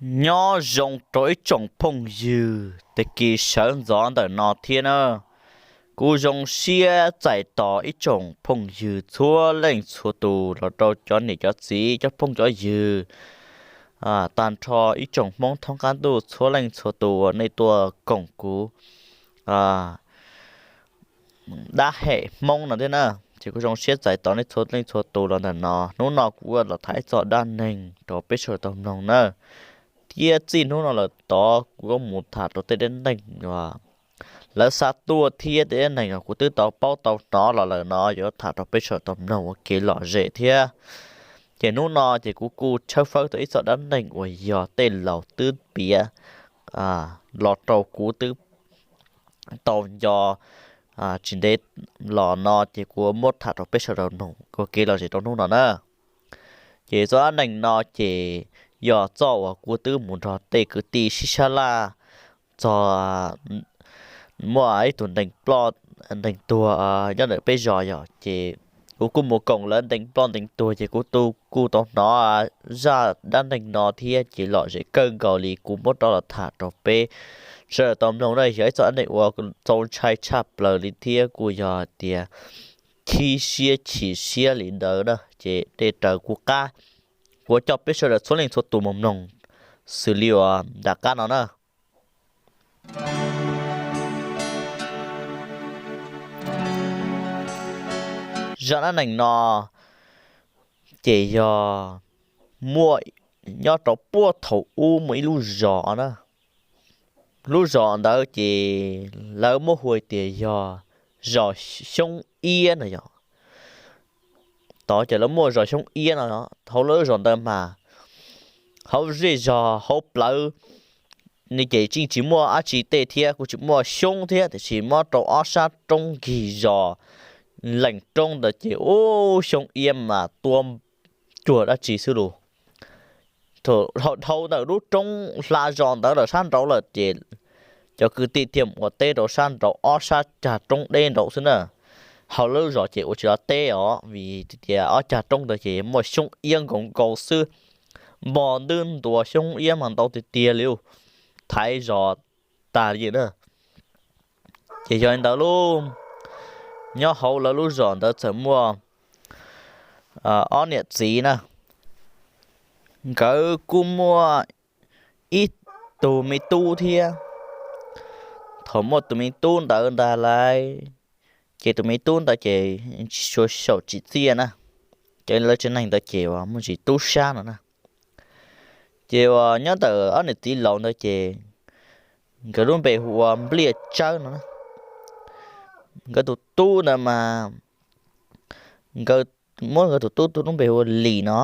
Nyob zoo rau ib tsoom phooj ywg tag kis sawv ntxov ntawm no thiab na. Kuv zoo siab txais tos ib tsoom phooj ywg txhua leej txhua tus los rau cov niam cov txiv cov phooj cov ywg, tag nrho ib tsoom Hmoob thoob qab ntuj txhua leej txhua tus uas nej tuaj koom kuv dab hem Hmoob no thiab na. Ces kuv zoo siab txais tos nej txhua leej txhua tus los ntawm no. Hnub no kuv los tham ib txoj dab neeg rau peb sawv daws tau mloog na. Thiab txij hnub no lawm tod kuv yuav mus tham rau tej dab neeg uas lawv xa tuaj thiab tej dab neeg uas kuv twb tau paub tau hnov los lawm no yuav tham rau peb sawv daws tau mloog ua kev lom zem thiab. Ces hnub no ces kuv kuj tshawb fawb tau ib txoj dab neeg uas yog tej laus twb piav los rau kuv twb tau nco tsis ntev los no ces kuv muab tham rau peb sawv daws mloog ua kev lom zem rau hnub no na. Ces txoj dab neeg no ces yog txoj uas kuv twb mus nrog tej kwv tij sib sab laj txog muaj ib tug neeg ploj neeg tuag nyob ntawm peb zos yog ces kuv kuj mus koom lawv ntees ploj ntees tuag ces kuv kuj tau hnov zaj dab neeg no thiab ces lom zem kawg nkaus li kuv muab rov los tham rau peb sawv daws tau mloog na. Yog ib txoj dab neeg uas txaus ntshai tshaj plaws li thiab kuj yog tias khib siab chim siab li ntawd na ces dej raws kuv qab, kuv coj peb sawv daws txhua leej txhua tus mus mloog xws li uas nram qab no na. Zaj dab neeg no ces yog muaj, nyob rau puag thaum ub muaj ib lub zos na. Lub zos ntawd ces lawv muab hu tias yog zos Xyoob Iab no yog. Tod ces lawv muaj zos Xyoob Iab no, hauv lub zos ntawd mas hauv zej zos hauv plawv ne ces tseem tsis muaj dab tsi tej thiab kuj tsis muaj xyoob thiab tiam sis muab rau ob sab roob nkig zos leej roob ntawd ces ub xyoob iab mas tuab cuag dab tsi xwb lus. Dhau ntawm lub roob hla zos ntawd lawm sab nraud lawm ces cov kwv tij thiaj mus ua teb rau sab nraud ob sab cag roob deb nraud xwb na. Hauv lub zos ces ua tsis tau teb os vim tias ob cag roob ntawd ces muaj xyoob iab nkaus nkaus xwb. Npog ntwb ntuas xyoob iab mas ntau tiag tiag li, thaiv zos tag li na. Ces yog li ntawd lub, nyob hauv lawv lub zos ntawd txawm muaj ob niam txiv na, nkawd kuj muaj ib tug me tub thiab. Thaum muaj tus me tub ntawd ntag lauj, ces tus me tub ntawd ces tsis tshua xyaum tsim txiaj na, ces lawv tsev neeg ntawd ces uas muaj ntsis tub sab no na. Ces uas nyob ntawm ob niam txiv laus ntawd ces nkawd lub npe hu ua Npliaj Tsawb no na. Nkawd tus tub ntawd mas nkawd muab nkawd tus tub tus lub npe hu ua Lis no.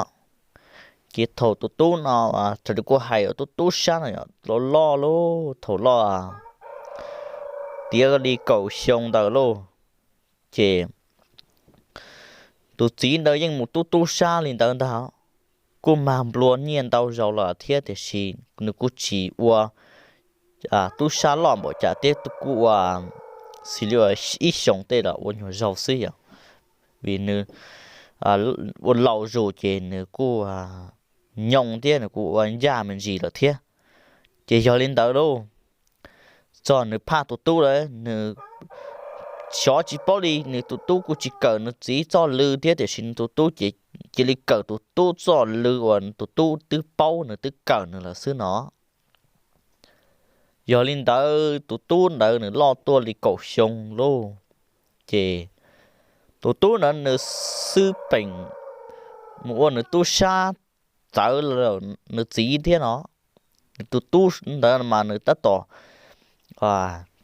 Ces thaum tus tub no, raws li kuv hais tus tub sab no loj loj lub thaum loj tiav li kaum xyoo ntawd lauj, ces tus txiv ntawd yeej mus tub tub sab li ntawd ntag. Kuj mag nplua nyiaj ntau zaus lawm thiab tiam sis nws kuj tsis ua tub sab loj npaum cas thiab, kuj ua xws li ib xyoos tej los ua nyuag zaus xwb yom. Vim nws ua laus zus ces nws kuj nyoo thiab nws kuj ua ncaj me ntsis lawm thiab. Ces yog li ntawd lauj, txog nws phaj tus tub lawm nws xyov tsis paub li, nws tus tub kuj tsis kawm nws txiv txoj lw thiab tiam sis nws tus tub ces cia li kawm tus tub txoj lw uas tus tub twb paub nws twb kawm nws lawm xwb no. Yog li ntawd tus tub ntawd nws loj tuaj li kaum xyoo lauj, ces tus tub ntawd nws xwb peem mus ua nws tub sab txawv nws txiv thiab no. Nws tus tub ntawd mas nws tab tom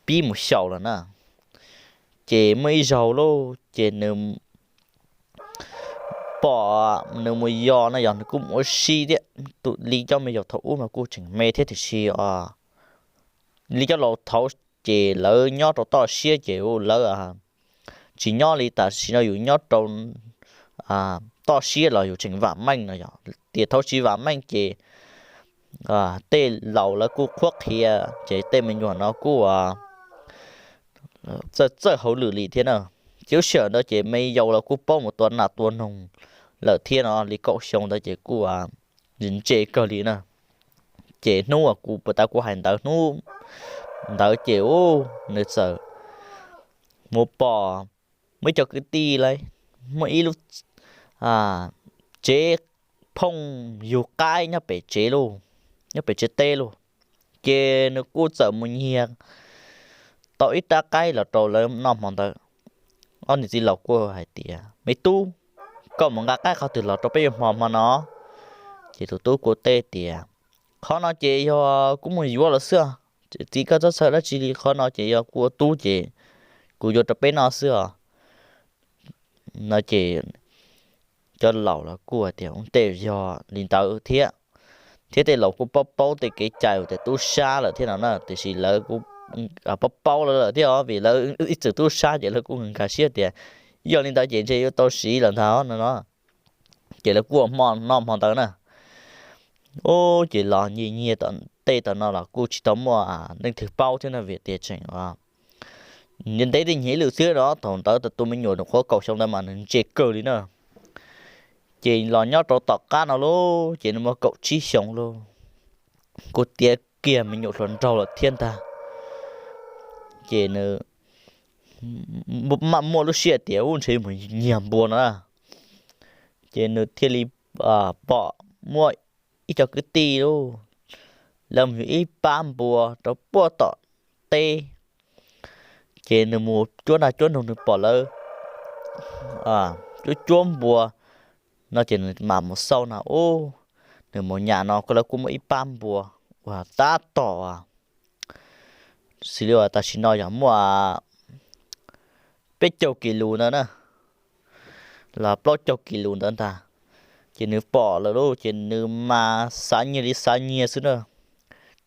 pib mus xyaum lawm na. Ces muaj ib zaug lauj ces nws pom nws mus yos no yog nws kuj mus ua si thiab, tus li cov me nyuam thaum ub mas kuj tseem me thiab tiam sis li cov laus thaud ces lawv nyob rau toj siab ces lawv tsis nyob li tam sim no yus nyob rau toj siab los yus tseem vam meej no yog tias thaum tsis vam meej ces tej laus lawv kuj qhuab qhia, ces tej me nyuam no kuj txawj txawj hauj lwm li thiab na. Ces lub sij hawm ntawd ces me yaus los kuj paub mus tua nas tua noog lawm thiab no, li kaum xyoo ntawd ces kuj ntse kawg li na. Ces hnub uas kuv puas tas kuv hais ntawd hnub ntawd ces nws txawm mus pom muaj ib co kwv tij lawv muaj ib lub tsev phooj ywg qaib nyob pem tsev lauj, nyob pem tsev teb lauj. Ces nws kuj txawm mus nyiag tau ib rab qaib los rau lawv noj hmo ntawd. Ob niam txiv laus kuj hais tias, Me tub, koj mus nqa qaib qhov twg los rau peb yuav hmo hmo no? Ces tus tub kuj teb tias, Qhov no ces yog kuv mus yuav los xwb. Txiv, koj txhob txhawj dab tsi li, qhov no ces yog kuv ua tub ces kuv yuav rau peb noj xwb os. No ces cov laus los kuj hais tias, Ua tej yog li ntawd thiab, thiab tej laus kuj paub paub tej kev cai uas tej tub sab lawm thiab no na, tiam sis lawv kuj paub paub lawv lawm thiab, vim lawv ib txwm tub sab ces lawv kuj nkag siab tias yog li ntawd ces ntshe yuav tau siv lawm ntag no no. Ces lawv kuj ua hmo noj hmo ntawd na. Ub, ces los nyiag nyiag tej tam no los kuj tsis tau muaj leej twg paub thiab no, vim tias tseem ntev tej nyiag ib lwm xwb no. Thaum ntawd tus me nyuam nws qhuav kaum xyoo ntawd mas nws ntse kawg li na. Ces los nyob rau tom qab no lauj, ces nws muaj kaum tsib xyoo lauj, kuj tiav kiag me nyuam hluas nraug lawm thiab ntag. Ces nws maj muaj lub siab tias, Ub, ntshe mus nyiag npua no na. Ces nws thiaj li pom muaj ib co kwv tij lauj, lawv mus yug ib pab npua rau puag tom teb. Ces nws mus cuab nag cuab noog, nws pom lawv cuab cuab npua no ces nws mam mus xauj na, ub, nws mus nyam no kuj lawv kuj muaj ib pab npua uas tab tom xws li uas tam sim no yog muaj peb caug kis lus ntawd na, los plaub caug kis lus ntawd ntag. Ces nws pom lawm lauj, ces nws mas xav nyiag li xav nyiag xwb na.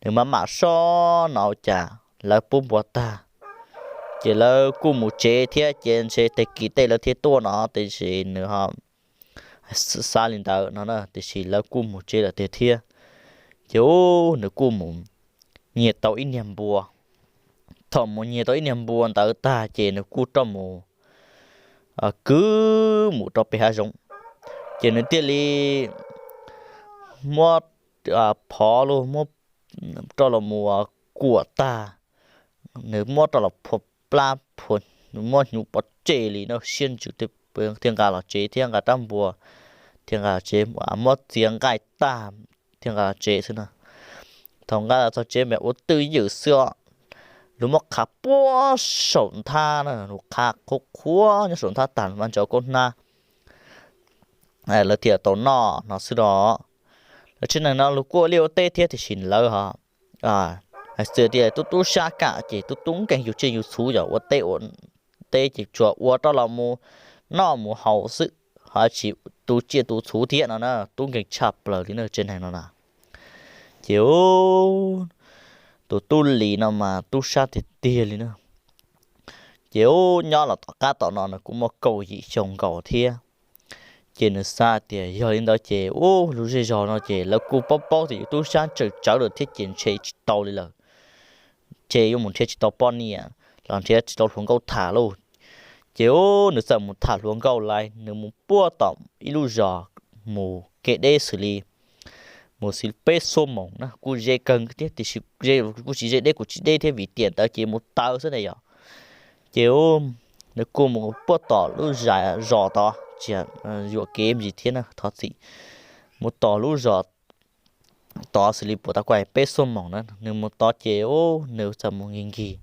Nws mas mam soj no cas lawv pub npua tag, ces lawv kuj mus tsev thiab, ces ntshe tag kis tej lawv thiaj tuaj no, tiam sis nws ho xav li ntawd no na, tiam sis lawv kuj mus tsev lawm tiag thiab. Ces ub, nws kuj mus nyiag tau ib niag npua. Thaum mus nyiag tau ib niag npua ntawd tag ces nws kuj rov mus kwv mus rau pem hav zoov. Ces nws thiaj li muab phov los muab rau los mus kuam tag, nws muab rau los phua plab, muab hnyuv pov tseg li no, siab ntsws thiaj nqa los tsev thiab nqa rab npua thiaj nqa los tsev, muab txiav nqaij tag thiaj nqa los tsev xwb na. Thaum nqa los txog tsev mas ua twj ywm xwb os, luag muab qhav puag saum nthab na, luag qhav qhuav qhuav nyob saum nthab tag mas ntsaws kaub hnab, lawv thiaj tau noj no xwb os. Lawv tsev neeg no luag kuj ua liaj ua teb thiab, tiam sis lawv ho hais tias tub tub sab kam ces tub tub nkeeg yug tsiaj yug txhuv, yog ua teb ua teb ces tsuas ua rau los mus noj mus haus xwb, ho tsis tu tsiaj tu txhuv thiab no na, tub nkeeg tshaj plaws li na tsev neeg no na. Ces tus tub Lis no mas tub sab tiag tiag li na. Ces ub, nyob los tom qab tom no nws kuj muaj kaum yim xyoo nkaus thiab. Ces nws xav tias yog li ntawd ces ub, lub zej zog no ces lawv kuj paub paub tias yus tub sab tsawm tsawv lawm thiab ces ntshe tsis tau li lawm, ces yuav mus nrhiav tsis tau poj niam los nrhiav tsis tau hluas nkauj tham lauj. Ces ub, nws txawm mus tham hluas nkauj lawm, nws mus puag tom ib lub zos mus kev deb xws li mus xws li peb xuab moos na, kuj ze kawg thiab, tiam sis kuj tsis ze deb kuj tsis deb thiab vim tiam ntawd ces mus taw xwb na yom. Ces ub, nws kuj mus puag tom lub zos tod, tsis yuam kev ntsis thiab na, thov txim. Mus tom lub zos tod xws li puas tas kuj peb xuab moos na, nws mus tod ces ub, nws txawm mus nkig nkig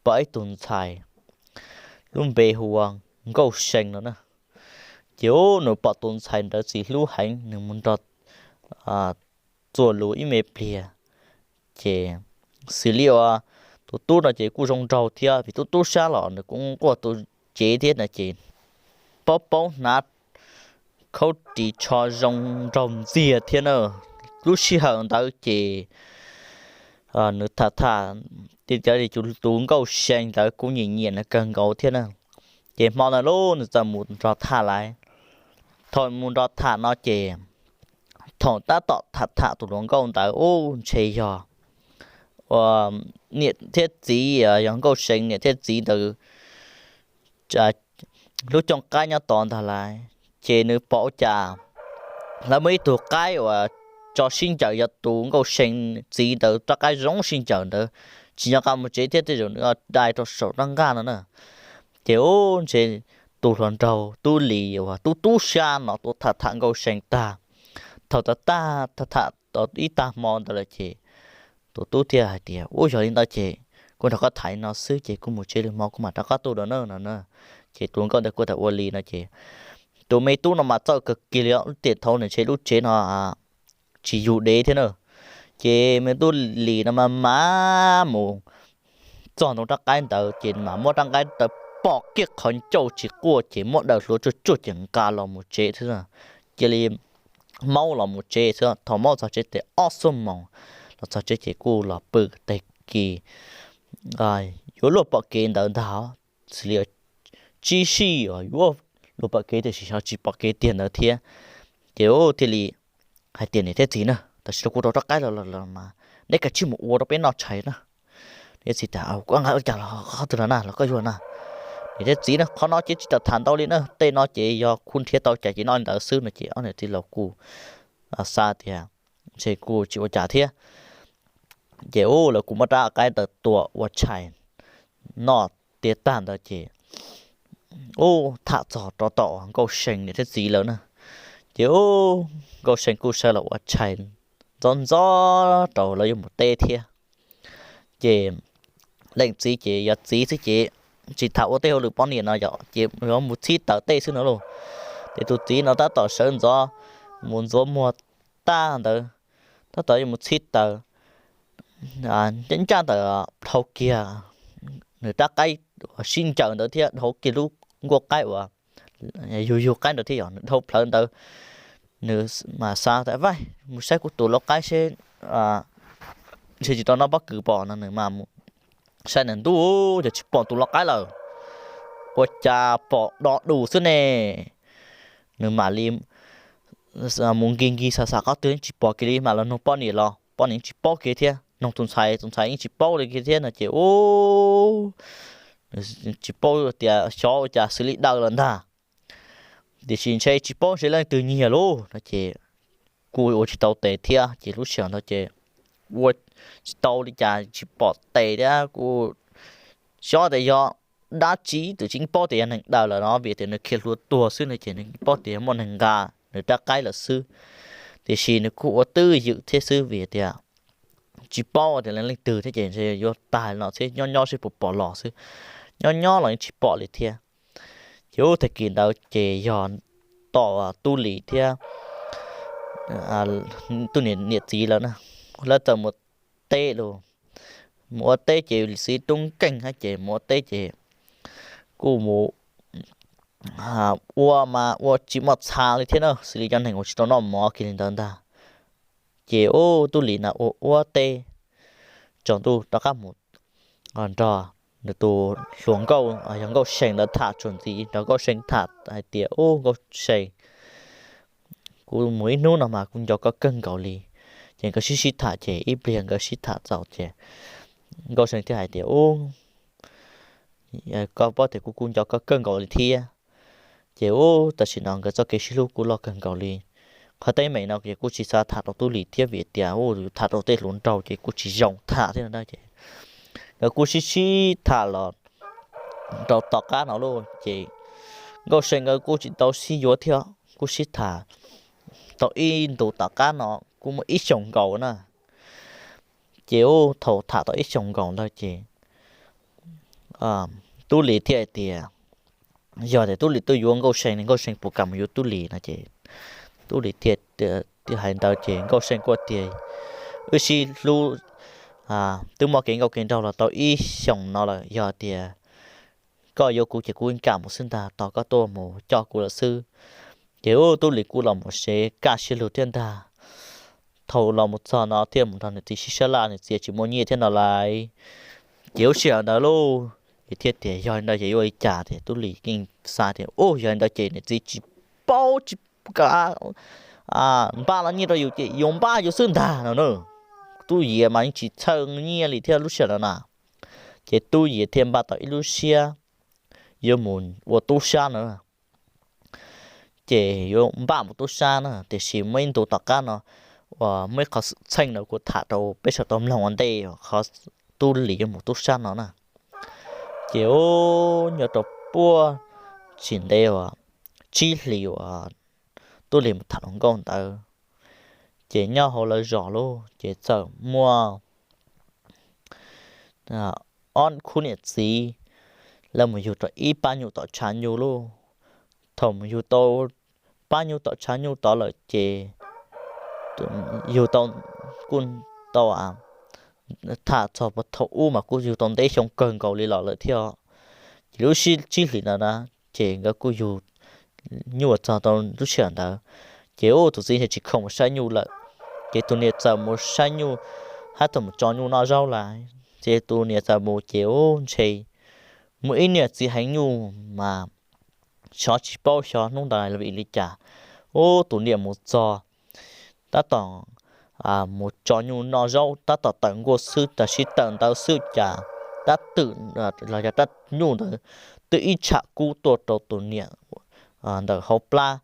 pom ib tug ntxhais lub npe hu ua Nkauj See no na. Ces ub, nws pom tus ntxhais ntawd txiv hlub heev, nws mus nrog txuas lus ib me pliag. Ces xws li uas tus tub no ces kuj zoo nraug thiab, vim tub tub sab los nws kuj nquag tu cev thiab no ces paub paub hnav khaub ris tsho zoo nraug ntxiag thiab na. Lub sij hawm ntawd ces nws tham tham, cov tus Nkauj See ntawd kuj nyiam nyiam nws kawg nkaus thiab na. Ces hmo ntawd lauj, nws txawm mus nrog tham lawm. Thaum mus nrog tham no ces thaum tab tom tham tham tus hluas nkauj ntawd ub, ntshe yog ua niam thiab txiv, yog Nkauj See niam thiab txiv ntawd hlub cooj qaib nyob tod ntag lauj. Ces nws pom ua cas lawv muaj ib tug qaib uas tso sib ncaws, yog tus Nkauj See txiv ntawd rov qab zoo sib ncaws ntawd, tsis nco qab mus tsev thiab, tej zaum nws dai rau saum rab nqaj no na. Ces ub, ntshe tus hluas nraug Tub Lis uas tub tub sab no tuaj tham tham Nkauj See tag, thaum tag tag tham tham tau ib tag hmo ntawd lawm ces tus tub thiaj hais tias, Ub, yog li ntawd ces kuv nrog koj tham li no xwb ces kuv mus tsev, lwm hmo kuv mam rov qab tuaj dua na no na. Ces tus nkauj ntawd kuj tham ua li no ces tus me tub no mas txawj kawg kiag li, lub tiam thaum nws ntshe lub tsev no tsis yug dev thiab na. Ces me tub Lis no mas mas mus txog ntawm rab qaib ntawd ces mas muab rab qaib ntawd pom kiag qhov ncauj tsis quaj ces muab daws hlua tsuag tsuag ces nqa los mus tsev xwb. Cia li maub los mus tsev xwb. Thaum maub txog tsev ces ob xuab moos los txog tsev ces kuj los pw tag kis yuav luag pom kev ntawd ntag, xws li tsib sij yuav luag pom kev tiam sis xyov tsis pom kev tiag ntawd thiab. Ces thiaj li hais tias, Niam thiab txiv na, tam sim no kuv rau rab qaib los lawm mas neb kav tsij mus ua rau peb noj tshais na. Niam thiab txiv tias, Koj nqa ua cas los qhov twg los na, los koj yuav na? Niam thiab txiv na, qhov no ces tsis tau tham ntau li na, tej no ces yog kuv nrhiav tau cas ces noj li ntawd xwb no. Ces ob niam txiv los kuj xav tias ntshe kuj tsis ua cas thiab. Ces ub, lawv kuj muab rab qaib ntawd tua ua tshais noj tiav tag ntawd ces ub, tham txog rau tom Nkauj See niam thiab txiv lawm na. Ces ub, Nkauj See kuj sawv los ua tshais ntxov ntxov rau lawv yuav mus teb thiab. Ces leej txiv ces yog txiv xwb ces tsis tham ua tej hauj lwm poj niam no yom, ces yuav mus txhib taws tej xwb no lauj. Ces tus txiv no tab tom sawv ntxov mus ntxuav muag tag ntawd, tab tom yuav mus txhib taws, ncaj ntawm dhau kiag nws rab qaib uas sib ncaws ntawd thiab dhau kiag lub nkuaj qaib uas yug yug qaib ntawd thiab yog nws dhau plhawv ntawd. Nws mas xav tias, Vaij, mus saib kuv tus lau qaib seb ntshe tsis tau noj pob kws pom no. Nws mas mus saib nws ntuj, yog tsis pom tus lau qaib lawm, ua cas pom do dus xwb ne. Nws mam li mus nkig nkig xav xav qhov twg yeej tsis pom kiag li, mam los nug poj niam los poj niam yeej tsis paub kiag thiab, nug tus ntxhais tus ntxhais yeej tsis paub li kiag thiab no ces ub, tsis paub tias xyov ua cas xws li daws lawm ntag. Tiam sis ntshe tsis paub ntshe leej twg nyiag lauj no ces kuj ua tsis tau tes thiab ces lub sij hawm ntawd ces ua tsis tau li cas tsis pom tes thiab kuj xyov tias yog dab tsi, twb tsis paub tias yog neeg daws lawm no vim tias nws khiav hluas tuag xwb no ces nws paub tias yog muaj neeg nqa nws rab qaib lawm xwb. Tiam sis nws kuj ua twj ywm thiab xwb vim tias tsis paub tias leej twg thiab ces ntshe yuav tag no thiab, nyob nyob seb puas pom los xwb. Nyob nyob los yeej tsis pom li thiab. Ces ub, tag kis ntawd ces yog tom Tub Lis thiab Tub Lis niam txiv lawm na, lawv txawm mus teb lauj. Mus ua teb ces xws li tub nkeeg hab ces mus ua teb ces kuj mus ua mas ua tsis muaj txha li thiab na, xws li cov neeg uas tsis tau noj mov kiag li ntawd ntag. Ces ub, Tub Lis na ua ua teb tsaus ntuj rov qab mus nrog nws tus hluas nkauj yog Nkauj See ntawd tham txuas ntxiv, nrog Nkauj See tham hais tias, Ub Nkauj See, kuv mus ib hnub no mas kuv nco koj kawg nkaus li. Ces nkawd sib sib tham ces ib pliag nkawd sib tham txaus ces Nkauj See thiaj hais tias, Ub, koj paub tias kuv kuj nco koj kawg nkaus li thiab. Ces ub, tam sim no nkawd txoj kev sib hlub kuj loj kawg nkaus li. Qhov teeb meem no ces kuj tsis xav tham rau Tub Lis thiab vim tias ub, yus tham rau tej hluas nraug ces kuj tsis zoo tham thiab no ces nkawd kuj sib sib tham los rau tom qab no lauj. Ces Nkauj See nkawd kuj tsis tau sib yuav thiab, kuj sib tham tau ib ntus tom qab no kuj muaj ib xyoos nkaus na. Ces ub, thaum tham tau ib xyoos nkaus ntawd ces Tub Lis thiaj hais tias, yog tias Tub Lis tuaj yuav Nkauj See, Nkauj See puas kam mus yuav Tub Lis no ces Tub Lis thiaj hais ntawd ces Nkauj See kuj tias, wb sib hlub twb muaj kev nkauj kev nraug los tau ib xyoos no lawm, yog tias koj yuav kuv ces kuv kam mus xwb ntag, tos koj tuaj mus coj kuv lawm xwb. Ces ub, Tub Lis kuj los mus sev kaj siab lug thiab ntag. Thaum los mus txog no thiaj mus nrog nws txiv sib sab laj, nws txiv tsis muaj nyiaj thiab no lauj. Ces lub sij hawm ntawd lauj, ces thiaj tias yog li ntawd ces yuav ua li cas tias Tub Lis yeej xav tias, ub, yog li ntawd ces niam txiv tsis paub tsis kam npaj los nyiaj rau yus ces yuav npaj yus xwb ntag no na. Tub Yias mas yeej tsis txhawj nyiaj li thiab lub sij hawm ntawd na. Ces Tub Yias thiaj npaj tau ib lub siab yuav mus ua tub sab na. Ces yuav npaj mus tub sab na, tiam sis muaj ib ntus tom qab no muaj ib qhov xwm txheej no kuv tham rau peb sawv daws tau mloog ua ntej qhov Tub Lis yuav mus tub sab no na. Ces ub, nyob rau puag tsis ntev uas tsib hlis uas Tub Lis mus tham hluas nkauj ntawd, ces nyob hauv lawv zos lauj, ces txawm muaj ob khub niam txiv, lawv mus yug rau ib pab nyuj tom tshav nyuj lauj. Thaum mus yug tau pab nyuj tom tshav nyuj tod lawm ces yug tau, kuj tau tham txog puag thaum ub mas kuj yug tau ntev xyoo kawg nkaus li los lawm thiab. Ces lub sib tsib hlis ntawd na, ces nkawd kuj yug nyuj txog tau lub sij hawm ntawd, ces ub, tus txiv ntshe tsis khoom mus saib nyuj lawm, ces tus niam txawm mus saib nyuj, hab txawm mus tso nyuj noj zaub lawm. Ces tus niam txawm mus ces ub, ntshe muaj ib niag txiv heev nyuj mas xyov tsis paub xyov hnub ntawd vim li cas, ub, tus niam mus txog tab tom mus tso nyuj noj zaub, tab tom tawm nkuaj xwb, tam sim tawm ntawd xwb cas tab twm los yog rab nyuj ntawd twb ib tsham kub tuaj rau tus niam ntawm hauv plab,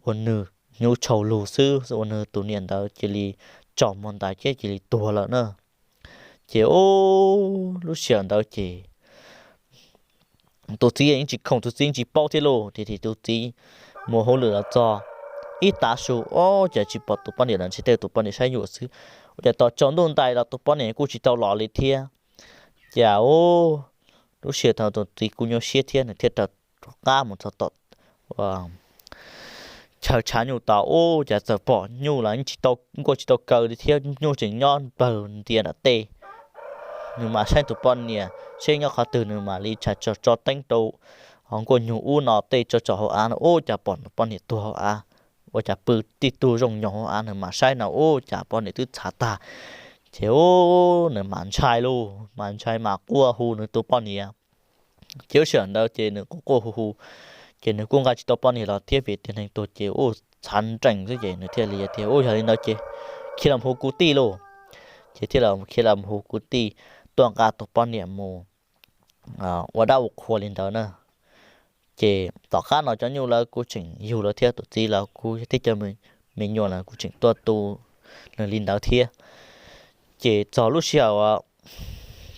ua nws hnyuv tshau lug xwb, ua nws tus niam ntawd cia li tsaus muag ntais thiab cia li tuag lawm na. Ces ub, lub sij hawm ntawd ces tus txiv yeej tsis khoom, tus txiv tsis paub thiab lauj, tiam sis tus txiv mus hauj lwm los txog ib tav su, ub, cas tsis pom tus poj niam lawm, ntshe tej tus poj niam saib nyuj xwb. Ua cas tos tsaus ntuj ntais los tus poj niam kuj tsis tau los li thiab. Ces ub, lub sij hawm thaum tus txiv kuj nyuaj siab thiab, nws thiaj rov qab mus txog tom chaw tshav nyuj tod, ub, cas txawm pom nyuj los yeej tsis tau nkuaj tsis tau kaw li thiab, nyuj tseem nyob npawg ntias nram tej. Nws mam saib tus poj niam seb nyob qhov twg, nws mam li tshais tso teeb rau hauv nkuaj nyuj ub no tej tso tso hauv av no, ub, cas pom tus poj niam tuag hauv av, ua cas pw tib tug zoo nyoos hauv av. Nws mam saib no, ub, cas poj niam twb txhav tag. Ces ub, nws mam ntshai lauj, mam ntshai mam quaj hu nws tus poj niam. Ces lub sij hawm ntawd ces nws quaj quaj hu hu, ces nws kuj nqa tsis tau poj niam los thiab vim tias neeg tuag ces ub, txhav nrees xwb, ces nws thiaj li tias, ub, yog li ntawd ces khiav los hu kuv tij lauj. Ces thiaj li khiav los hu kuv tij tuaj nqa tus poj niam mus ua dab ua qhua li ntawd na. Ces tom qab no cov nyuj lawv kuj tseem yug lawm thiab, tus txiv lawv kuj thiab cov me nyuam lawv kuj tseem tuaj tu nws li ntawd thiab. Ces txog lub sij hawm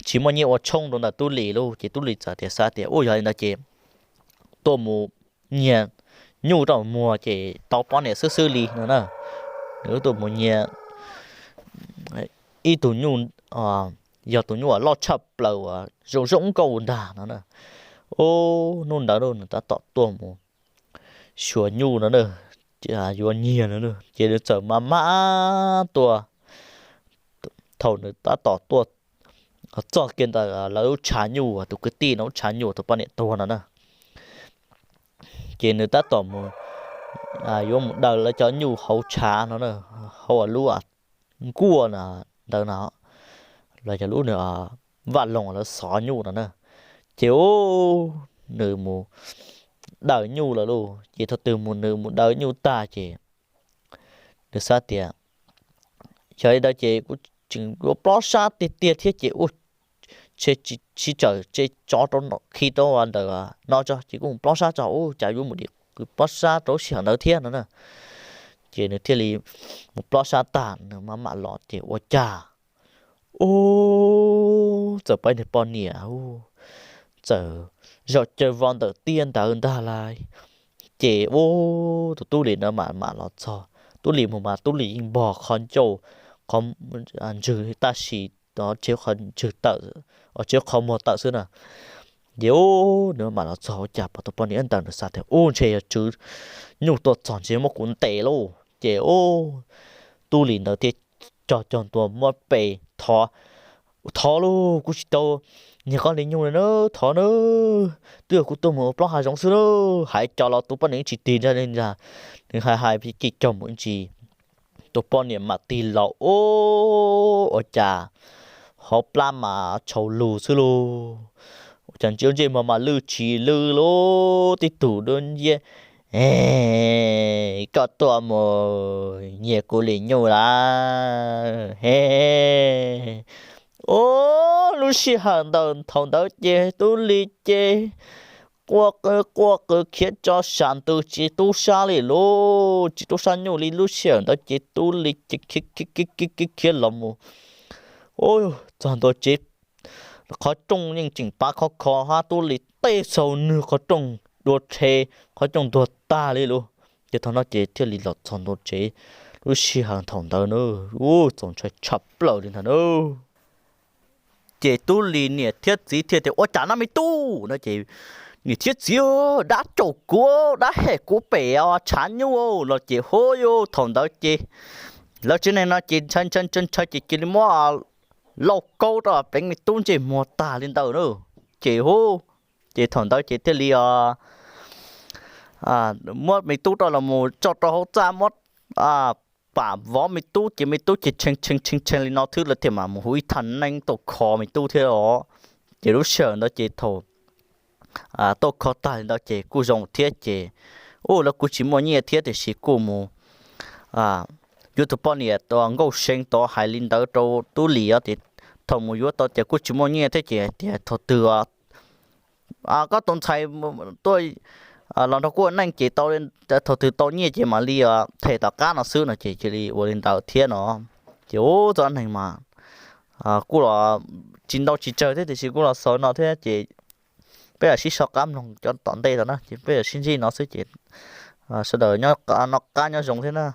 tsis muaj nyiaj ua tshoob rau ntawm Tub Lis lauj, ces Tub Lis txawm tias xav tias, ub, yog li ntawd ces tuaj mus nyiag nyuj rau muag ces tau poj niam xwb xwb li no na. Nws tuaj mus nyiag ib tug nyuj, yog tus nyuj uas loj tshaj plaws uas zoo zoo nkauj ntag no na. Ub, hnub ntawd nws tab tom tuaj mus xyuas nyuj no na, yuav nyiag no, ces nws txawm mam mam tuaj. Thaum nws tab tom tuaj txog kiag ntawm lawv lub tshav nyuj, tus kwv tij no lub tshav nyuj tus poj niam tuag no na, ces nws tab tom mus yuav mus daws lawv cov nyuj hauv tshav no na, hauv lub nkuaj ntawd no, los yog lub vaj loog lawv xov nyuj no na. Ces ub, nws mus daws nyuj lawm lauj. Ces thaum twg mus nws mus daws nyuj tag ces nws xav tias, yog li ntawd ces kuv tseem yuav plob sab tiag tiag thiab ces ub, ntshe tsis tsawm, ntshe tsov rau khi rau ntawm no tso, ces kuv mus plob sab tso, ub, cas yuav mus dim plob sab rau sij hawm ntawd thiab no na. Ces nws thiaj li mus plob sab tag nws mam mam los ces ua cas, ub, txawm pom nws poj niam txawm zaum caw vo ntawm tiaj ntawd ntag lauj. Ces ub, tus Tub Lis ntawd mam mam los txog, Tub Lis mus mas Tub Lis yeej npog qhov ncauj, qhov ntswg tab sis tsev qhov ntswg tawm, tsev qhov muag tawm xwb na. Ces ub, nws mam los txog ua cas pom tus poj niam ntawd, nws xav tias ub, ntshe yog tswv nyuj tuaj txog ntshe muab kuv ntes lauj. Ces ub, Tub Lis ntawd thiaj cog cog ntua muab pe thov, thov lauj, kuv tsis tau nyiag koj li nyuj li na, thov na, twb yog kuv tuaj mus ua plaub hav zoov xwb na. Hais cov los tus poj niam tsis tig ntag, nws hais hais ces cog mus ib ntsis, tus poj niam mam tig los ub, ua cas hauv plab mas tshau lug xwb lauj. Ua cas ntsej muag mas lwj tsis lwj lauj, tib tug dub nciab. Es, koj tuaj mus nyiag kuv li nyuj lawm he. Ub, lub sij hawm ntawd thaum ntawd ces Tub Lis ces quaj qw quaj qw khiav tso sam ntws tsis tub sab li lauj, tsis tub sab nyuj li. Lub sij hawm ntawd ces Tub Lis ces khiav khiav khiav khiav los mus, txog ntua tsev, qhov rooj yeej tseem pav khov kho hab Tub Lis teb xaus nwg qhov rooj dua rhe, qhov rooj ntuag tag li lauj. Ces thaum no ces thiaj li los txog ntua tsev. Lub sij hawm thaum ntawd na, ub, txaus ntshai tshaj plaws li ntag na. Ces Tub Lis niam thiab txiv thiaj tias, Ua cas no me tub? No ces niam thiab txiv, dab caum kuv, dab hem kuv pem os tshav nyuj los ces hu yuj. Thaum ntawd ces lawv tsev neeg no ces ntshai ntshai ntshai ntshai ces cia li muab lauj kaub rau pleev me tub ntsej muag tag li ntawd na. Ces hu, ces thaum ntawd ces thiaj li muab me tub rau los mus tso rau hauv txaj, muab pam vov me tub ces me tub ces tshee tshee tshee tshee li no xwb, lawv thiaj mam mus hu ib thaj neeb tuaj kho me tub thiab os. Ces lub sij hawm ntawd ces thaum tuaj kho tag li ntawd ces kuj zoo thiab ces, ub, lawv kuj tsis muaj nyiaj thiab tiam sis kuj mus yuav tus poj niam Nkauj See tod hais li ntawd rau Tub Lis os. Ces thaum mus yuav tau ces kuj tsis muaj nyiaj thiab ces hais tias thaum twg koj tus ntxhais tuaj los nrog kuv ua neej ces tau, thaum twg tau nyiaj ces mam li them tom qab no xwb no ces cia li ua li ntawd thiab no. Ces ub, txoj dab neeg mas kuj los tsis ntau tsis tsawg thiab tiam sis kuj los xaus no thiab ces peb lam sib so qab mloog cov tom ntej tod na, ces peb lam sib ntsib no xwb ces sawv daws noj qab nyob zoo thiab na.